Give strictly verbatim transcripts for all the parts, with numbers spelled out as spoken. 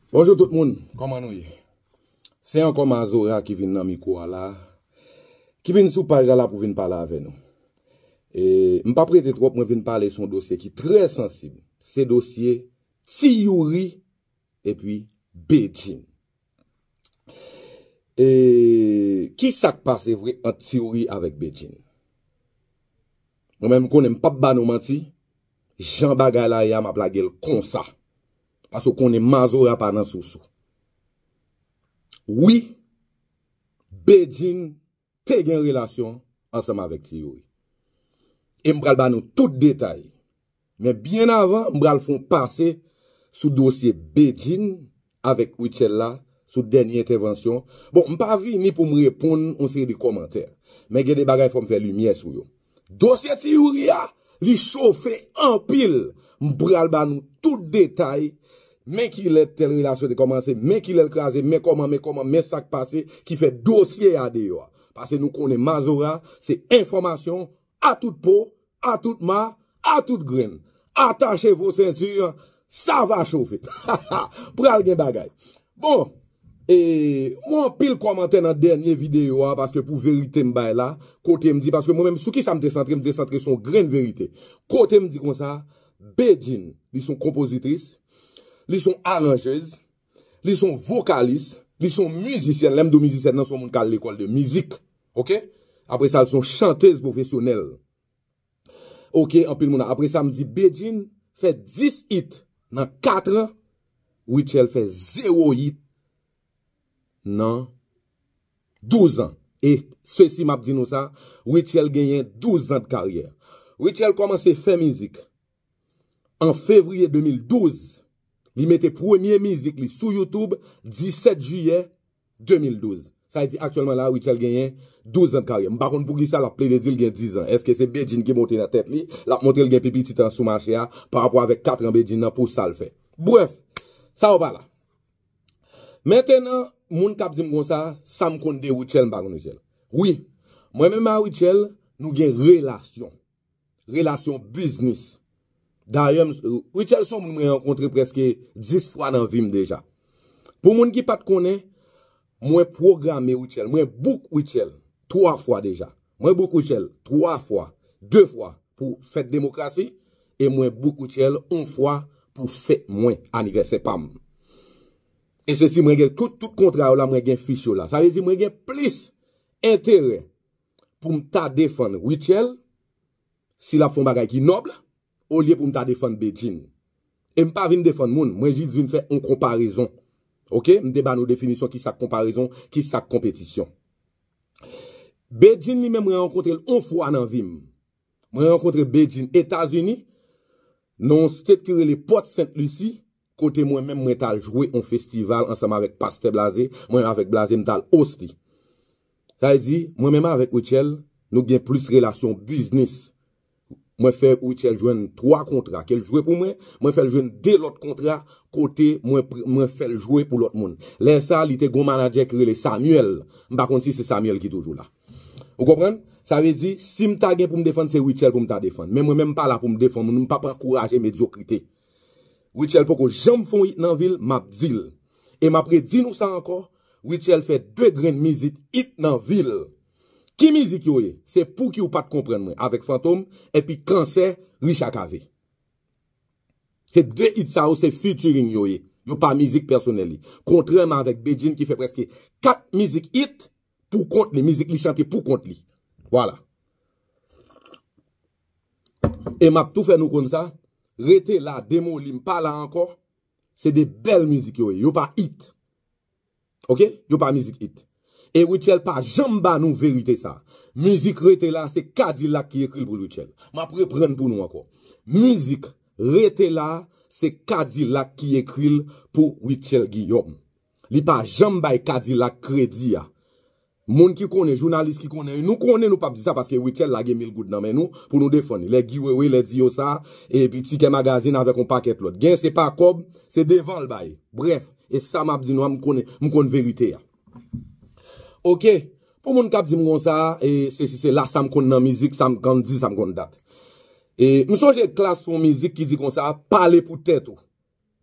Bonjou tout moun, kòman nou ye? Se ankò Mazora ki vin nan mikwo a la, ki vin sou paj la la pou vin pale avè nou. E m p ap rete twòp, mwen vin pale sou yon dosye ki trè sansib. Se dosye Ti Youri epi Bedjine. E ki sa k pase vre ant Ti Youri avèk Bedjine? Mwen menm, m konnen m p ap ba nou manti, jan bagay la ye a, m ap lage l konsa. Paske w konnen Mazora pa nan sousou. Wi, Bedjine te gen relasyon ansanm avèk Ti Youri. E m pral ba nou tout detay. Men byen avan, m pral fè yon pase sou dosye Bedjine avèk Rutshelle la, sou dènye entèvansyon. Bon, m pa vini pou m reponn yon seri de kòmantè. Men gen de bagay fò m fè limyè sou yo. Dosye Ti Youri a, li chofe anpil. M pral ba nou tout detay. Men kilè tèl relasyon te kòmanse, men kilè l kraze, men kòman, men kòman, men sa k pase ki fè dosye a deyò a. Paske nou konnen Mazora, se enfòmasyon a tout po, à toute main, à toute graine. Attachez vos ceintures, ça va chauffer. Pral gen bagay. Bon, e, mwen anpil kòmantè nan dènye videyo a, paske pou verite m bay la, kote m di, paske mwen menm sou kisa m te santre, m te santre sou yon grenn verite. Kote m di konsa, Bedjine, li se yon konpozitris, li se yon aranjez, li se yon vokalis, li se yon mizisyèn. Lè m di w mizisyèn nan, se yon moun k al lekòl de mizik. Oke? Apre sa, li se yon chantez pwofesyonèl. Oke, anpil moun. Apre sa, m di Bedjine fè dis hit nan kat an, Rutshelle fè zewo hit nan douz an. E sesi m ap di nou sa, Rutshelle genyen douz an de karyè. Rutshelle kòmanse fè mizik an fevriye de mil douz. Li mete premye mizik li sou YouTube disèt jiyè de mil douz. Sa vle di aktyèlman la, Rutshelle genyen douz an de karyè. M pa konn poukisa l ap plede di l gen diz an. Èske se Bedjine ki monte nan tèt li? L ap montre l gen pi pitit an sou mache a pa rapò avèk kat an Bedjine nan pou sa l fè. Brèf, sa yo pa la. Mentenan, moun k ap di m konsa, sa m konn de Rutshelle, m pa konn Rutshelle. Wi, mwen menm a Rutshelle, nou gen relasyon. Relasyon biznis. Dayè, m, Rutshelle se yon moun mwen rankontre prèske dis fwa nan vi m deja. Pou moun ki pa t konnen, mwen pwograme Rutshelle, mwen book Rutshelle twa fwa deja. Mwen book Rutshelle twa fwa, de fwa pou fèt demokrasi, e mwen book Rutshelle yon fwa pou fèt mwen, anivèsè pa m. E sesi mwen gen tout, tout kontra yo la, mwen gen fich yo la. Sa vle di mwen gen plis enterè pou m ta defann Rutshelle, si l ap fè yon bagay ki nòb, olye pou m ta defann Bedjine. E m pa vin defann moun, mwen jis vin fè yon konparezon. Oke? M te ba nou definisyon ki sa k konparezon, ki sa k konpetisyon. Bedjine li menm, mwen rankontre l yon fwa nan vi m. Mwen rankontre Bedjine Etazini, nan yon state ki rele Port Saint Lucie, kote mwen menm mwen t al jwe yon festival ansanm avèk Pastè Blaze, mwen avèk Blaze m t al host li. Sa vle di, mwen menm avèk Rutshelle, nou gen plis relasyon biznis. Mwen fè Rutshelle jwenn twa kontra ke l jwe pou mwen, mwen fè l jwenn de lòt kontra kote mwen, pr- mwen fè l jwe pou lòt moun. Lè sa, li te gon manadjè ki rele Samuel. M pa konn si se Samuel ki toujou la. Ou konprann? Sa vle di, si m ta gen pou m defann, se Rutshelle pou m ta defann. Men mwen menm m pa la pou m defann moun, m p ap ankouraje medyokrite. Rutshelle poko janm fè yon hit nan vi l, m ap di l. E m ap redi nou sa ankò, Rutshelle fè de grenn mizik hit nan vi l. Ki mizik yo ye? Se Pouki w pa t konprann mwen avèk Fantom, epi Kansè, Richard Cavé. Se de hit sa yo, se featuring yo ye. Yo pa mizik pèsonèl li. Kontrèman avèk Bedjine ki fè prèske kat mizik hit pou kont li, mizik li chante pou kont li. Vwala. E m ap tou fè nou konn sa, Rete La, Demoli, M pa la ankò, se de bèl mizik yo ye. Yo pa hit. Oke? Yo pa mizik hit. E Rutshelle pa janm ba nou verite sa. Mizik Rete La, se Kadilak ki ekri l pou Rutshelle. M ap reprann pou nou ankò. Mizik Rete La, se Kadilak ki ekri l pou Rutshelle Guillaume. Li pa janm bay Kadilak kredi a. Moun ki konnen, jounalis ki konnen, nou konnen nou p ap di sa paske Rutshelle lage mil goud nan men nou pou nou defann li. Lè Guy Wewe, lè Diyosa, epi Tikè Magazine avèk yon pakèt lòt. Gen se pa kòb, se devan l bay. Brèf, e sa m ap di nou a, m konnen, m konn verite a. Oke, pou moun k ap di m konsa, e se si se la sa m konn nan mizik, sa m konn di, sa m konn dat. E m sonje Klass fè yon mizik ki di konsa, pale pou tèt ou.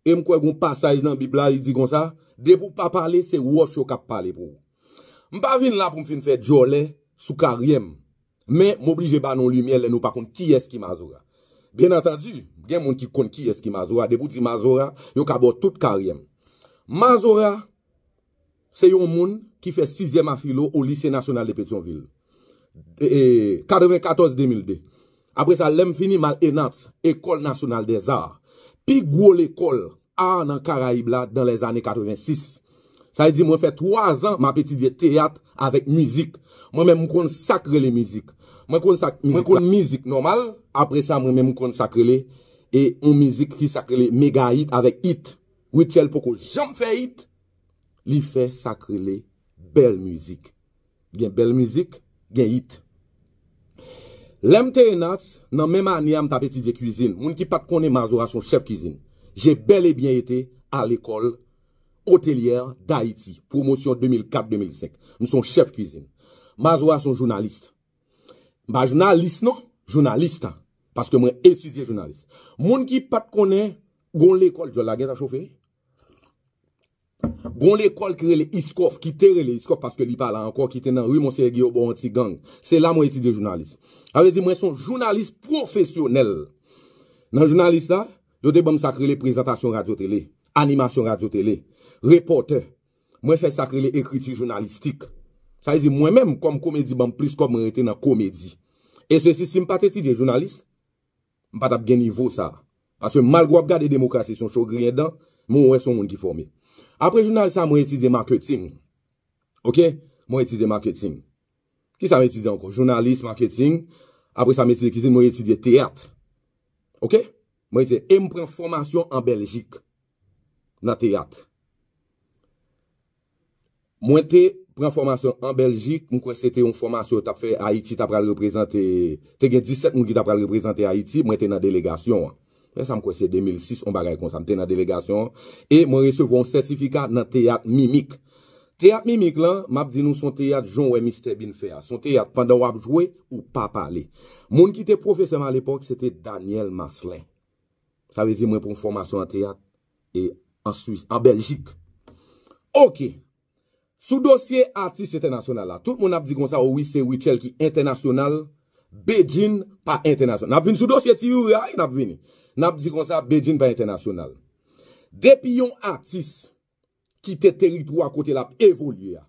E m kwè gen yon pasaj nan Bib la, li di konsa, depi w pa pale, se wòch yo k ap pale pou ou. M pa vin la pou m fin fè djòlè sou karyè m. Men, m oblije ba nou limyè lè nou pa konn kiyès ki Mazora. Byen antandi, gen moun ki konn kiyès ki Mazora. Depi w di Mazora, yo ka ba w tout karyè m. Mazora, se yon moun ki fè sizyèm a filo o Lycée National de Pétion-Ville. E, e, katrevenkatòz de mil de. Apre sa, lè m fini, m al ENARTS, École Nationale des Arts. Pi gwo lekòl a nan Karayib la dan lèzane katrevensis. Sa vle di, mwen fè twa zan m ap etidye teyat avèk mizik. Mwen menm, m konn sa k rele mizik. Mwen konn sa k mizik. Mwen konn mizik nòmal. Apre sa, mwen menm, m konn sa k rele, e yon mizik ki sa k rele mega hit avèk hit. Rutshelle poko janm fè hit. Li fè sa k rele bèl mizik. Gen bèl mizik, gen hit. Lè m te ENARTS, nan menm ane a, m t ap etidye kwizin. Moun ki pa t konnen, Mazora se yon chèf kwizin. J'ai bel et bien été à l'école hôtelière d'Haïti, pwomosyon de mil kat de mil senk. M se yon chèf kwizin. Mazora se yon jounalis. M pa jounalis non, jounalis. Paske mwen etidye jounalis. Moun ki pa t konnen, gon lekòl, djòl la gentan chofe. Gon lekòl ki rele ISCOF, ki te rele ISCOF paske li pa la ankò, ki te nan ri Monseyè Giyo bò yon ti gang. Se la mwen etidye jounalis. Sa vle di mwen se yon jounalis pwofesyonèl. Nan jounalis la, yo te ban m sa k rele prezantasyon radyo tele, animasyon radyo tele, repòtè. Mwen fè sa k rele ekriti jounalistik. Sa vle di mwen menm, kòm komedi ban m plis kòb, mwen rete nan komedi. E sesi, si m pa t etidye jounalis, m pa t ap gen nivo sa. Paske malgre w ap gade demokrasi se yon cho griyen dan, men w wè se yon moun ki fòme. Apre jounal sa, mwen etidye maketing. Oke? Mwen etidye maketing. Kisa m etidye ankò? Jounalis, maketing. Apre sa, m etidye kwizin, mwen etidye teyat. Oke? Mwen etidye, e m pran fòmasyon an Bèljik nan teyat. Mwen te pran fòmasyon an Bèljik, m kwè se te yon fòmasyon yo t ap fè Ayiti, t ap pral reprezante, te gen disèt moun ki t ap pral reprezante Ayiti, mwen te nan delegasyon an. Lè sa m kwè se de mil sis, yon bagay konsa, m te nan delegasyon an, e mwen resevwa yon sètifika nan teyat mimik. Teyat mimik lan, m ap di nou se yon teyat jan w wè Mistè Bean fè a. Se yon teyat pandan w ap jwe, ou pa pale. Moun ki te pwofesè m alepòk, se te Daniel Maslin. Sa vle di mwen pran fòmasyon an teyat e an Swis, an Bèljik. Oke. Sou dosye atis entènasyonal la, tout moun ap di konsa, o wi, se Rutshelle ki entènasyonal, Bedjine pa entènasyonal. N ap vin sou dosye Ti Youri a, wi, n ap vini. N ap di konsa, Bedjine pa entènasyonal. Depi yon atis kite teritwa kote l ap evolye a,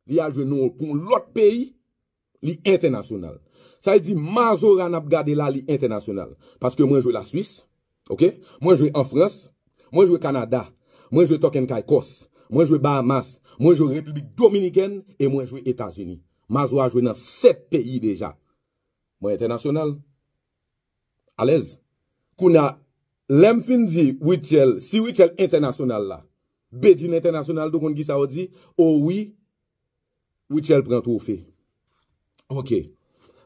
li al jwe nan pou yon lòt peyi, li entènasyonal. Sa vle di Mazora n ap gade la, li entènasyonal. Paske mwen jwe Laswis, oke? Mwen jwe an Frans, mwen jwe Kanada, mwen jwe Turk and Caicos, mwen jwe Bahamas, mwen jwe Repiblik Dominikèn e mwen jwe Etazini. Mazora jwe nan sèt peyi deja. Mwen entènasyonal. Alèz. Kounye a, lè m fin di Rutshelle, si Rutshelle entènasyonal la, Bedjine entènasyonal tou, konn kisa yo di? O wi, Rutshelle pran twofe. Oke.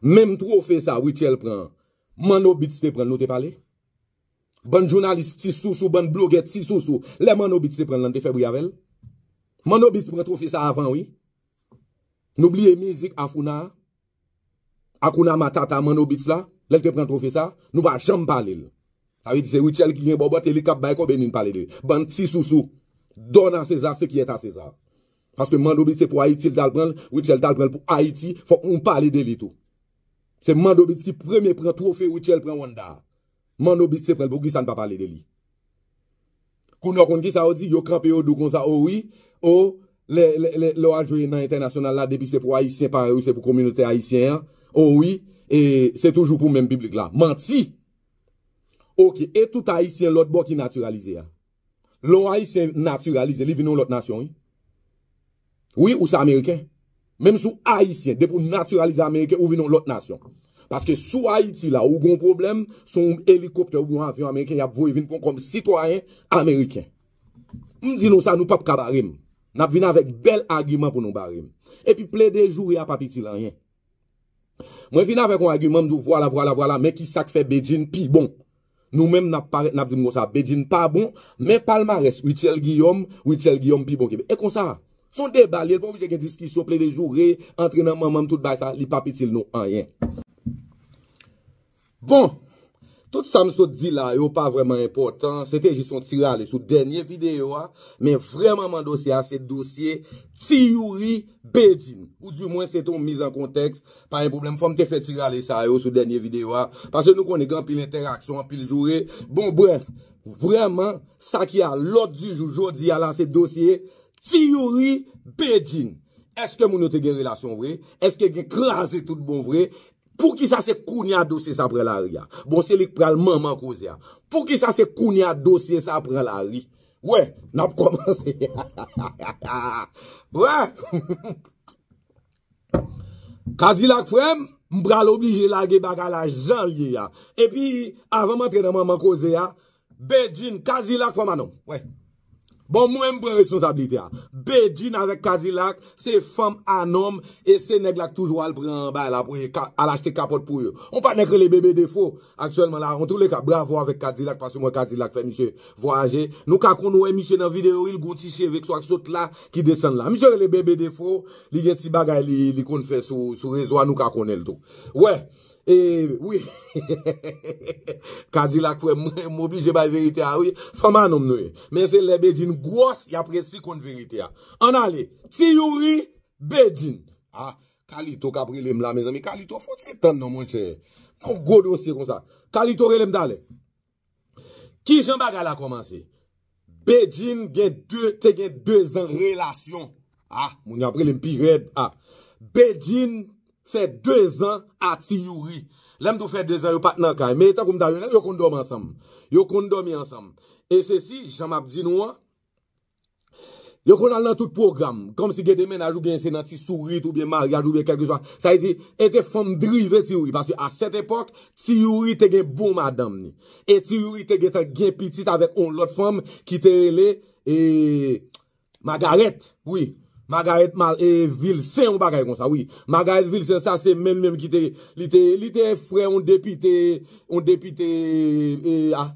Menm twofe sa Rutshelle pran, Manno Beats te pran, nou te pale? Bann jounalis ti sousou, bann blogè ti sousou. Lè Manno Beats te pran l, n te fè bri avè l? Manno Beats pran twofe sa avan, wi. Nou bliye mizik Afuna a? Akuna Matata, Manno Beats la, lè l te pran twofe sa, nou pa janm pale l. Sa vle di se Rutshelle ki gen bòbòt e li k ap bay kòb e nou pale de li. Bann ti sousou. Donne à César ce qui est à César. Paske Manno Beats se pou Ayiti l t al pran l, Rutshelle t al pran l pou Ayiti, fòk nou pale de li tou. Se Manno Beats ki premye pran twofe Rutshelle pran Wanda a. Manno Beats te pran l, poukisa n pa pale de li? Kounye a w konn kisa yo di? Yo kanpe, yo di w konsa, o wi, o, lè, lè, lè, lè w al jwe nan entènasyonal la, depi se pou Ayisyen parèy ou, se pou kominote ayisyen an, o wi, e se toujou pou menm piblik la. Manti! Oke, e tout Ayisyen lòt bò ki natiralize a? Lè yon Ayisyen natiralize, li vin yon lòt nasyon, wi. Wi, ou se Ameriken. Menm si w Ayisyen, depi w natiralize Ameriken, ou vin yon lòt nasyon. Paske sou Ayiti la, ou gon pwoblèm, se yon elikoptè oubyen yon avyon ameriken y ap voye vin pran w kòm sitwayen ameriken. M di nou sa, nou p ap ka bare m. N ap vin avèk bèl agiman pou nou bare m. Epi plede joure a p ap itil anyen. Mwen vin avèk yon agiman, m di w vwala, vwala, vwala, men ki sa k fè Bedjine pi bon. Nou menm n ap parèt, n ap di m konsa, Bedjine pa bon, men palmarès Rutshelle Guillaume, Rutshelle Guillaume pi bon ke Bedjine. E konsa, se yon deba li ye, li pa oblije gen diskisyon, plede joure, antre nan manman m, tout bagay sa, li p ap itil nou anyen. Bon, Tout sa m sot di la yo pa vrèman enpòtan, se te jis yon ti rale sou dènye videyo a, men vrèman man dosye a se dosye Ti Youri Bedjine. Ou di mwen se te yon miz an kontèks, pa gen pwoblèm, fò m te fè ti rale sa yo sou dènye videyo a, paske nou konnen gen anpil entèraksyon, anpil joure. Bon, brèf, vrèman, sa ki a lòd di jou jodi a la se dosye Ti Youri Bedjine. Èske moun yo te gen relasyon vre? Èske gen kraze tout bon vre? Poukisa se kounye a dosye sa pran lari a? Bon, se li k pral manman koze a. Poukisa se kounye a dosye sa pran lari? Wè, n ap kòmanse. Wè. Kadilak frè m, m pral oblije lage bagay la jan l ye a. Epi, avan m antre nan manman koze a, Bedjine, Kadilak fanm a nonm. Wè. Bon, mwen m pran responsablite a. Bedjine avèk Kadilak, se fanm a nonm, e se nèg la k toujou al pran bay la pou e ka- al achte kapòt pou yo. On patnè k rele Bebe Defo, aktyèlman la, an tou le ka, bravo avèk Kadilak, paske mwen Kadilak fè misye vwayaje. Nou ka konn wè misye nan videyo, wi, l gon ti cheve k swa k sot la, ki desann la. Misye rele Bebe Defo, li gen ti bagay li, li konn fè sou, sou rezo a, nou ka konnen l tou. Wè, E, wi. Kadilak frè m, m oblije bay verite a, wi. Fanm a nonm nou ye. Men se lè Bedjine gwòs, y ap resi konn verite a. Ann ale. Ti Youri, Bedjine. Ah, Kalito k ap rele m la, mezanmi. Kalito, fò ti tann non, monchè. Yon gwo dosye konsa. Kalito rele m talè. Kijan bagay la kòmanse? Bedjine gen de, te gen de zan relasyon. Ah, moun yo ap rele m pi rèd. Ah. Bedjine fè de zan a Ti Youri. Lè m di w fè de zan, yo pa t nan kay. Men tankou m ta di w, yo konn dòmi ansanm. Yo konn dòmi ansanm. E sesi, jan m ap di nou an, yo konn al nan tout pwogram. Kòmsi gen de mennaj oubyen se nan ti sourit oubyen maryaj oubyen kèlkeswa. Sa vle di, e te fanm drive Ti Youri. Paske a sèt epòk, Ti Youri te gen bon madanm ni. E Ti Youri te gentan gen pitit avèk yon lòt fanm ki te rele, e, Magarèt, wi. Magarèt Mal, e, Vilsen, yon bagay konsa, wi. Magarèt Vilsen, sa se menm, menm ki te, li te, li te frè yon depite, yon depite, e, a,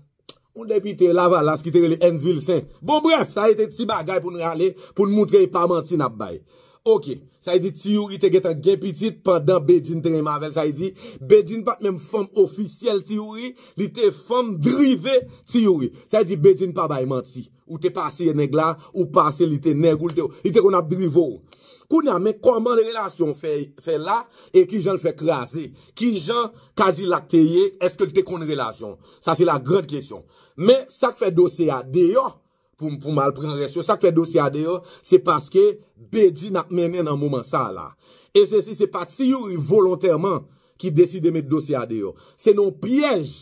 yon depite Lavalas ki te rele Ernst Vilsen. Bon, brèf, sa rete ti bagay pou n rale, pou n moutre e pa manti n ap bay. Oke, sa vle di Ti Youri te gentan gen pitit pandan Bedjine te renmen avè l. Sa vle di, Bedjine pa t menm fanm ofisyèl Ti Youri, li te fanm drive Ti Youri. Sa vle di, Bedjine pa bay manti. Ou te pase nèg la, ou pase li te nèg ou, li te, li te konn ap drive w. Kounye a, men kòman relasyon fè, fè la, e kijan l fè kraze? Kijan Kadilak te ye? Èske l te konn relasyon? Sa se la grande question. Men sa k fè dosye a deyò, pou, pou m al pran rès yo, sa k fè dosye a deyò, se paske Bedjine ap mennen nan moman sa a la. E sesi, se pa Ti Youri volontèman ki deside met dosye a deyò. Se nan yon pyèj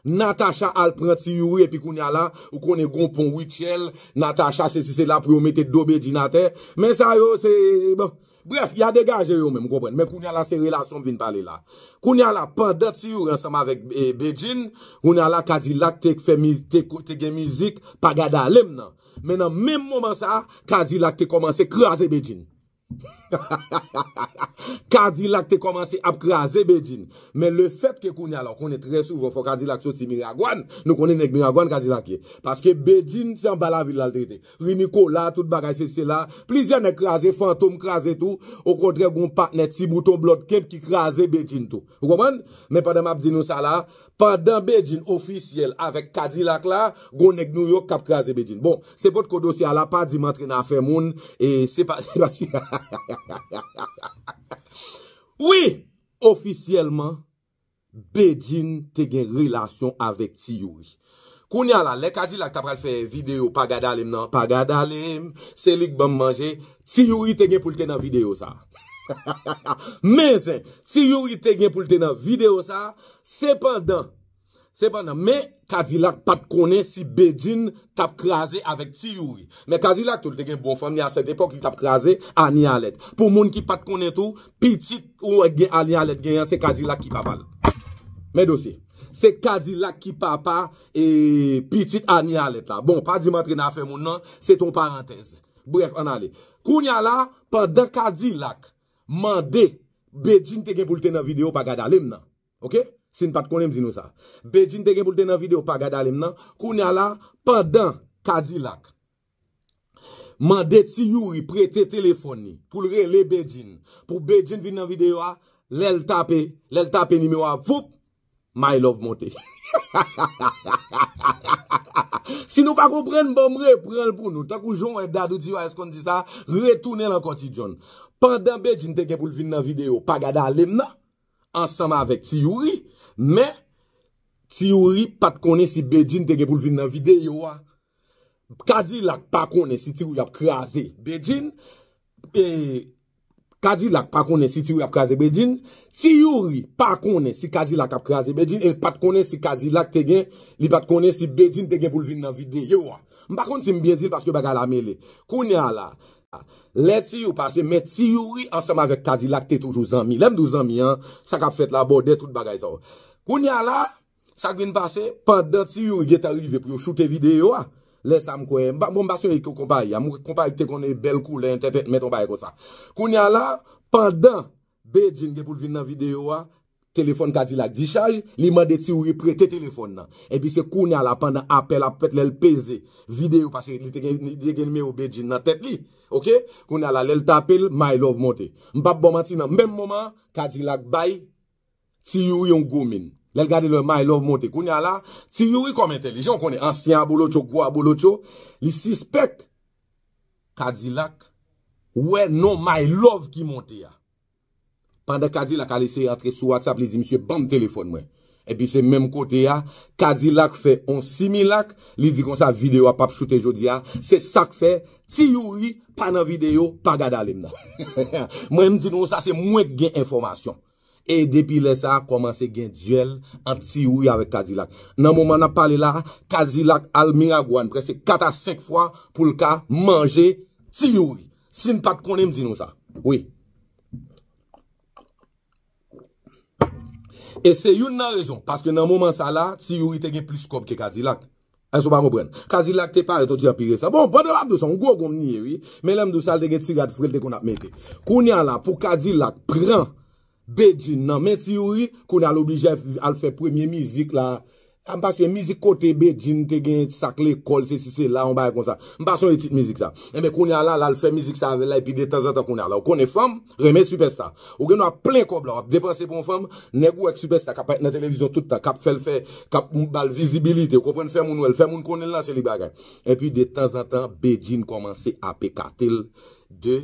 Natacha al pran Ti Youri, epi kounye a la, ou konnen gon pon wityèl, Natacha, sesi, sela, pou yo mete do Bedjine atè. Men sa yo, se, bon, brèf, y a degaje yo menm, ou konprann. Men kounye a la, se relasyon m vin pale la. Kounye a la, pandan Ti Youri ansanm avèk, e, Bedjine, kounye a la, Kadilak te fè mi-, te, te gen mizik Pa Gad Ale M nan. Men nan menm moman sa a, Kadilak te kòmanse kraze Bedjine. Kadilak te kòmanse ap kraze Bedjine. Men lefètke kounye a la, ou konnen trè souvan, fò Kadilak soti Miragwàn. Nou konnen nèg Miragwàn Kadilak ye. Paske Bedjine, se anba lavil la l te rete. Ri Nikola, tout bagay, se, se la. Plizyè nèg kraze, Fantom kraze tou. Okontrè, gon patnè Ti Bouton Bloodcamp ki kraze Bedjine tou. Ou konprann? Men pandan m ap di nou sa la, pandan Bedjine ofisyèl avèk Kadilak la, gon nèg Nouyòk k ap kraze Bedjine. Bon, se potko dosye a la, pa di m antre nan afè moun, e se pa, se pa. Wi, ofisyèlman, Bedjine te gen relasyon avèk Ti Youri. Kounye a la, lè Kadilak ta pral fè videyo Pa Gad Ale M nan, Pa Gad Ale M, se li k ban m manje, Ti Youri te gen pou l te nan videyo sa. Men zen, Ti Youri te gen pou l te nan videyo sa, sepandan, sepandan, men Kadilak pa t konnen si Bedjine t ap kraze avèk Ti Youri. Men Kadilak tou, li te gen bon fanm, li a sèt epòk, li t ap kraze Ani Alèt. Pou moun ki pa t konnen tou, pitit ou wè gen Ani Alèt genyen an, se Kadilak ki papa l. Men dosye. Se Kadilak ki papa, e, pitit Ani Alèt la. Bon, pa di m antre nan afè moun nan, se t on parantèz. Brèf, ann ale. Kounye a la, pandan Kadilak mande, Bedjine te gen pou l te nan videyo Pa Gad Ale M nan. Oke? Si n pa t konnen, m di nou sa. Bedjine te gen pou l te nan videyo Pa Gad Ale M nan. Kounye a la, pandan Kadilak mande Ti Youri prete telefòn li pou l rele Bedjine, pou Bedjine vin nan videyo a, lè l tape, lè l tape nimewo a, voup, My Love monte. Si nou pa konprann, ban m repran l pou nou. Tankou jan w wè Dadou T Y S konn di sa, retounen l ankò, Ti John. Pandan Bedjine te gen pou l vin nan videyo Pa Gad Ale m nan, ansanm avèk Ti Youri, men Ti Youri pa t konnen si Bedjine te gen pou l vin nan videyo a. Kadilak pa konnen si Ti Youri ap kraze Bedjine. E, Kadilak pa konnen si Ti Youri ap kraze Bedjine. Ti Youri pa konnen si Kadilak ap kraze Bedjine. E l pa t konnen si Kadilak te gen, li pa t konnen si Bedjine te gen pou l vin nan videyo a. M pa konn si m byen di l paske bagay la mele. Kounye a la, lè Ti Youri pase, men Ti Youri ansanm avèk Kadilak te toujou zanmi. Lè m di w zanmi an, sa k ap fèt la, bòdè, tout bagay sa yo. Kounye a la, sa k vin pase, pandan Ti Youri gentan rive pou yo choute videyo a, lè sa m kwè, m pa, bon, m pa sonje ki konpayi a, m wè konpayi ki te konnen bèl koulè, entètènmèt, yon bagay konsa. Kounye a la, pandan Bedjine gen pou l vin nan videyo a, telefòn Kadilak dichaj, li mande Ti Youri prete telefòn nan. Epi se kounye a la, pandan apèl ap fèt, lè l peze videyo, paske li te gen, li te gen nimewo Bedjine nan tèt li. Oke? Kounye a la, lè l tape l, My Love monte. M p ap ba w manti, nan menm moman an, Kadilak bay Ti Youri yon gwo min. Lè l gade lè My Love monte. Kounye a la, Ti Youri kòm entèlijan, ou konnen ansyen abolotcho, gwo abolotcho, li sispèk Kadilak wè non My Love ki monte a. Pandan Kadilak al eseye antre sou WhatsApp, li di, "Misye, ban m telefòn mwen." Epi se menm kote a, Kadilak fè on similak, li di konsa, "Videyo a p ap choute jodi a." Se sa k fè Ti Youri pa nan videyo, Pa Gad Ale m nan. Mwen, m di nou sa, se mwen k gen enfòmasyon. E depi lè sa a, kòmanse gen dyèl ant Ti Youri avèk Kadilak. Nan moman n ap pale la a, Kadilak al Miragwàn prèske kat a senk fwa pou l ka manje Ti Youri. Si n pa t konnen, m di nou sa. Wi. E se youn nan rezon, paske nan moman sa la, Ti Youri te gen plis kòb ke Kadilak. Èske w pa konprann? Kadilak te parèt yon ti jan pi resan. Bon, pandan m ap di w sa, yon gwo gonm li ye, wi. Men lè m di w sa, l te gen ti rad fre l te konn ap mete. Kounye a la, pou Kadilak pran Bedjine nan men Ti Youri, kounye a l oblije al fè premye mizik la. A, m pa swe mizik kote Bedjine te gen sa k lekòl, sesi sela, yon bagay konsa. M pa sonje tit mizik sa. Enben, kounye a la, l al fè mizik sa avè l la, epi detanzantan kounye a la, ou konnen fanm renmen sipèsta. Ou gen dwa plen kòb la, w ap depanse pou yon fanm, nèg ou wè k sipèsta k ap parèt nan televizyon tout tan, k ap fè l fè, k ap ba l vizibilite, ou konprann, fè moun wè l, fè moun konnen l, lanse li bagay. Epi detanzantan, Bedjine kòmanse apekate l de,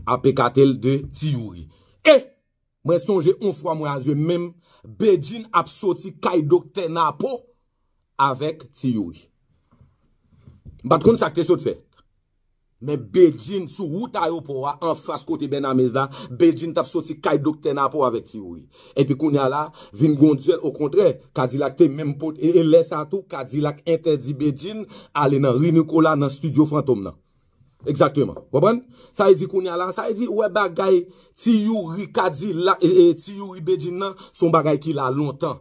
apekate l de Ti Youri. E mwen sonje yon fwa mwen a zye menm, Bedjine ap soti kay Doktè Napo avèk Ti Youri. M pa t konn sa k te sot fèt. Men Bedjine sou wout ayewopò a, anfas kote Bènamez la, Bedjine t ap soti kay Doktè Napo avèk Ti Youri. Epi kounye a la, vin gon dyèl, okontrè, Kadilak te menm pot, e, e lè sa tou, Kadilak entèdi Bedjine ale nan ri Nikola, nan estidyo Fantom nan. Egzakteman. Konprann? Sa vle di kounye a la, sa vle di, ou wè bagay Ti Youri Kadilak, e, e, Ti Youri Bedjine nan, se yon bagay ki la lontan.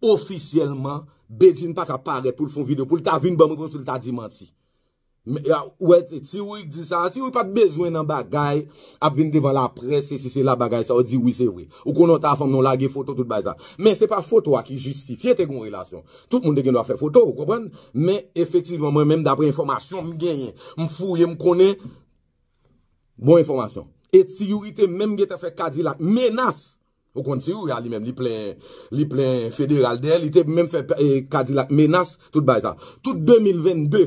Ofisyèlman, Bedjine pa ka parèt pou l fè yon videyo, pou l ta vin ban m repons, pou l ta di manti. Men, a, ou wè, Ti Youri di sa, Ti Youri pa t bezwen nan bagay, ap vin devan laprès, sesi sela, bagay sa, ou di wi, se vre. Ou konnen w ta fanm non lage foto tout bagay sa. Men se pa foto a ki jistifye te gen yon relasyon. Tout moun te gen dwa fè foto, ou konprann? Men efektivman, mwen menm, daprè enfòmasyon m genyen, m fouye, m konnen, bon enfòmasyon. E Ti Youri te menm gentan fè Kadilak menas. Ou konn Ti Youri a li menm, li plen, li plen federal dèyè, li te menm fè, e, Kadilak menas, tout bagay sa. Tout de mil vennde,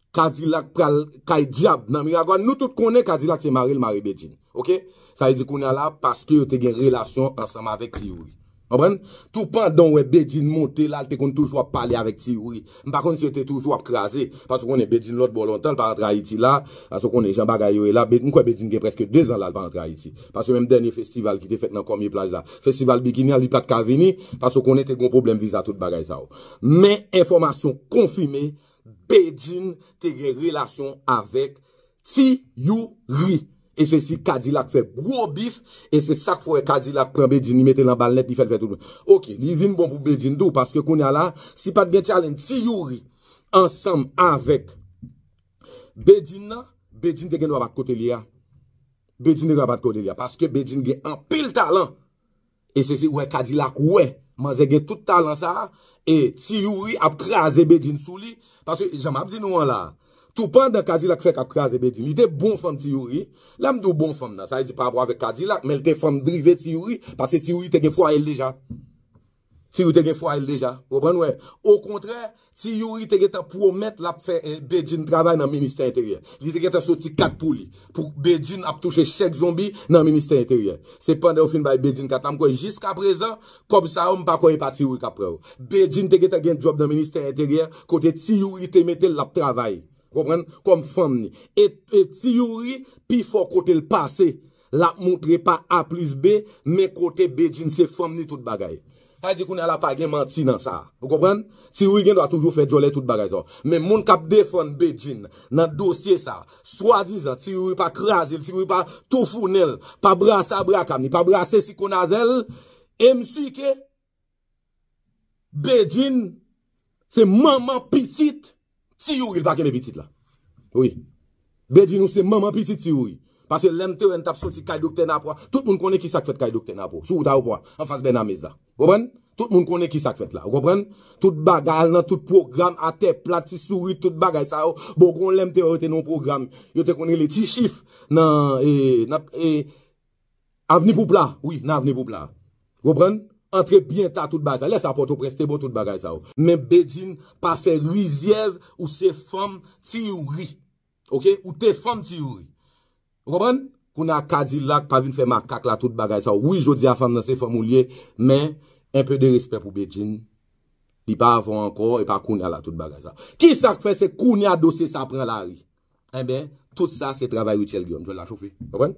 Kadilak pral kay dyab nan Miragwàn. Nou tout konnen Kadilak se mari l mare Bedjine. Oke? Sa vle di kounye a la, paske yo te gen relasyon ansanm avèk Ti Youri. Konprann? Tou pandan w wè Bedjine monte la, l te konn toujou ap pale avèk Ti Youri. M pa konn si yo te toujou ap kraze. Paske w konnen Bedjine lòt bò lontan, l pa rantre Ayiti la. Paske w konnen jan bagay yo ye la. Be-, m kwè Bedjine gen prèske de zan la, l pa rantre Ayiti. Paske menm dènye festival ki te fèt nan Kòmye Plaj la, festival Bikini an, li pa t ka vini. Paske w konnen te gen yon pwoblèm viza, tout bagay sa yo. Men enfòmasyon konfime, Bedjine te gen relasyon avèk Ti Youri. E se si Kadilak fè gwo bif, e se sa k fè Kadilak pran Bedjine, li mete l anba l nèt, li fè l fè tout. Oke, li vin bon pou Bedjine tou, paske kounye a la, si pa t gen challenge Ti Youri ansanm avèk Bedjine nan, Bedjine te gen dwa pa t kote l ye a. Bedjine te gen dwa pa t kote l ye a, paske Bedjine gen anpil talan. E se si, wè, Kadilak, wè, manzè gen tout talan sa a, e Ti Youri ap kraze Bedjine sou li, paske, jan m ap di nou an la, tou pandan Kadilak fèk ap kraze Bedjine, li te bon fanm Ti Youri, lè m di w bon fanm nan, sa vle di pa rapò avèk Kadilak, men l te fanm drive Ti Youri, paske Ti Youri te gen fwaye l deja. Ti Youri te gen fwaye l deja. Ou konprann, wè? Okontrè, Ti Youri te gentan pwomèt l ap fè eh, Bedjine travay nan ministè enteryè. Li te gentan soti kat pou li. Pou Bedjine ap touche chèk zonbi nan ministè enteryè. Se pandan yo fin bay Bedjine kat la, m kwè jiskaprezan, kòb sa yo, m pa kwè e pa Ti Youri k ap pran yo. Bedjine te gentan gen djòb nan ministè enteryè, kote Ti Youri te mete l l ap travay. Konprann? Kòm fanm ni. E, e Ti Youri, pi fò kote l pase, l ap montre pa A plis B, men kote Bedjine se fanm ni tout bagay. Sa vle di kounye a la pa gen manti nan sa. Ou konprann? Ti Youri gen dwa toujou fè djòlè tout bagay sa. Men moun k ap defann Bedjine nan dosye sa, swadizan Ti Youri pa kraze l, Ti Youri pa toufounen l, pa brase abrakam ni, pa brase sikonazèl, e m si ke Bedjine se manman pitit Ti Youri, l pa kenbe pitit la. Wi. Bedjine ou se manman pitit Ti Youri. Paske lè M T N t ap soti kay Doktè Napo a, tout moun konnen ki sa k fèt kay Doktè Napo. Sou wout Ayopò a, anfas Bènamez la. Konprann? Tout moun konnen ki sa k fèt la. Ou konprann? Tout bagay al nan tout pwogram, atè plat, ti sourit, tout bagay sa yo. Bon, gon lè M T N yo te nan yon pwogram. Yo te konn rele Ti Chif nan, e, nan, e, Avni Poupla, wi, nan Avni Poupla. Konprann? Antre byen ta tout bagay sa. Lè sa Pòtoprens te bon tout bagay sa yo. Men Bedjine pa fè rizyèz ou se fanm Ti Youri. Oke? Ou te fanm Ti Youri. Ou konprann? Kounye a Kadilak pa vin fè makak la tout bagay sa yo. Wi, jodi a fanm nan se fanm ou l ye, men un peu de respect pou Bedjine. Li pa avan ankò, e pa kounye a la tout bagay sa. Ki sa k fè se kounye a dosye sa pran lari? Enben, tout sa se travay Rutshelle Guillaume. Jwèt la chofe. Konprann?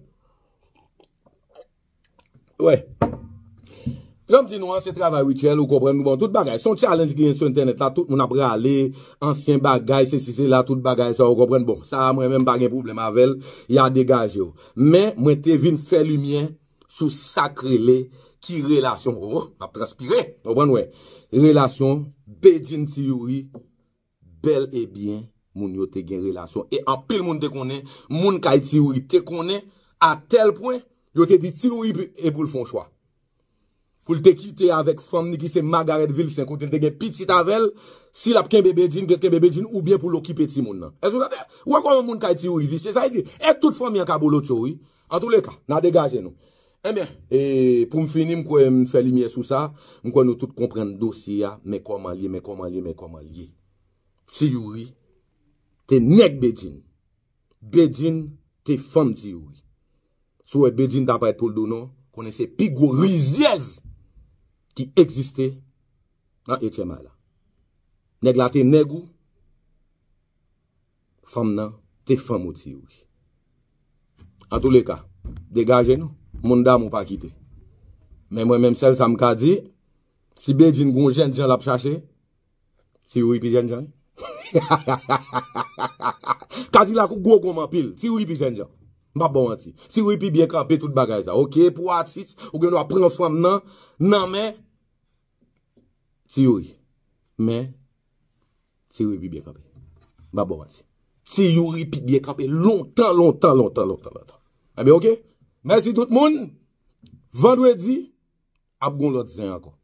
Wè. Jan m di nou an, se travay Rutshelle, ou konprann. Bon, tout bagay. Se yon challenge ki gen sou entènèt la, tout moun ap rale, ansyen bagay, sesi, sela, tout bagay sa, ou konprann. Bon, sa a mwen menm pa gen pwoblèm avè l, y a degaje w. Men, mwen te vin fè limyè sou sa k rele ki relasyon. Oh, m ap transpire, ou konprann, wè. Relasyon Bedjine Ti Youri, bèl e byen, moun yo te gen relasyon. E anpil moun te konnen, moun kay Ti Youri te konnen, a tèl pwen, yo te di Ti Youri pi- e pou l fè yon chwa. Pou l te kite avèk fanm ni ki se Margarette Vilcin, kote l te gen pitit avè l, si l ap kenbe Bedjine, l kenbe Bedjine, oubyen pou l okipe timoun nan. Èske w tande? Ou wè kòman moun kay Ti Youri visye, sa vle di, e tout fanmi an kabolotcho, wi. Antouleka, n a degaje nou. Enben, e pou m fini, m kwè m fè limyè sou sa, m kwè nou tout konprann dosye a, men kòman l ye, men kòman l ye, men kòman l ye. Ti Youri te nèg Bedjine. Bedjine te fanm Ti Youri. Si w wè Bedjine ta parèt pou l di w non, konnen se pi gwo rizyèz ki egziste nan H M I la. Nèg la te nèg ou, fanm nan te fanm ou Ti Youri. Antouleka, degaje nou, moun damou pa kite. Men mwen menm sèl sa m ka di, si Bedjine gon jènjan l ap chache, Ti Youri pi jènjan wi. Kadilak ou gwo gonm anpil. Ti Youri pi jènjan. M p ap ba w manti. Ti Youri pi byen kanpe tout bagay sa. Oke, pou atis, ou gen dwa pran fanm nan, nan men Ti Youri. Men, Ti Youri pi byen kanpe. M p ap ba w manti. Ti Youri pi byen kanpe lontan, lontan, lontan, lontan, lontan. Ebyen, oke. Mèsi tout moun. Vandredi, ap gon lòt zen ankò.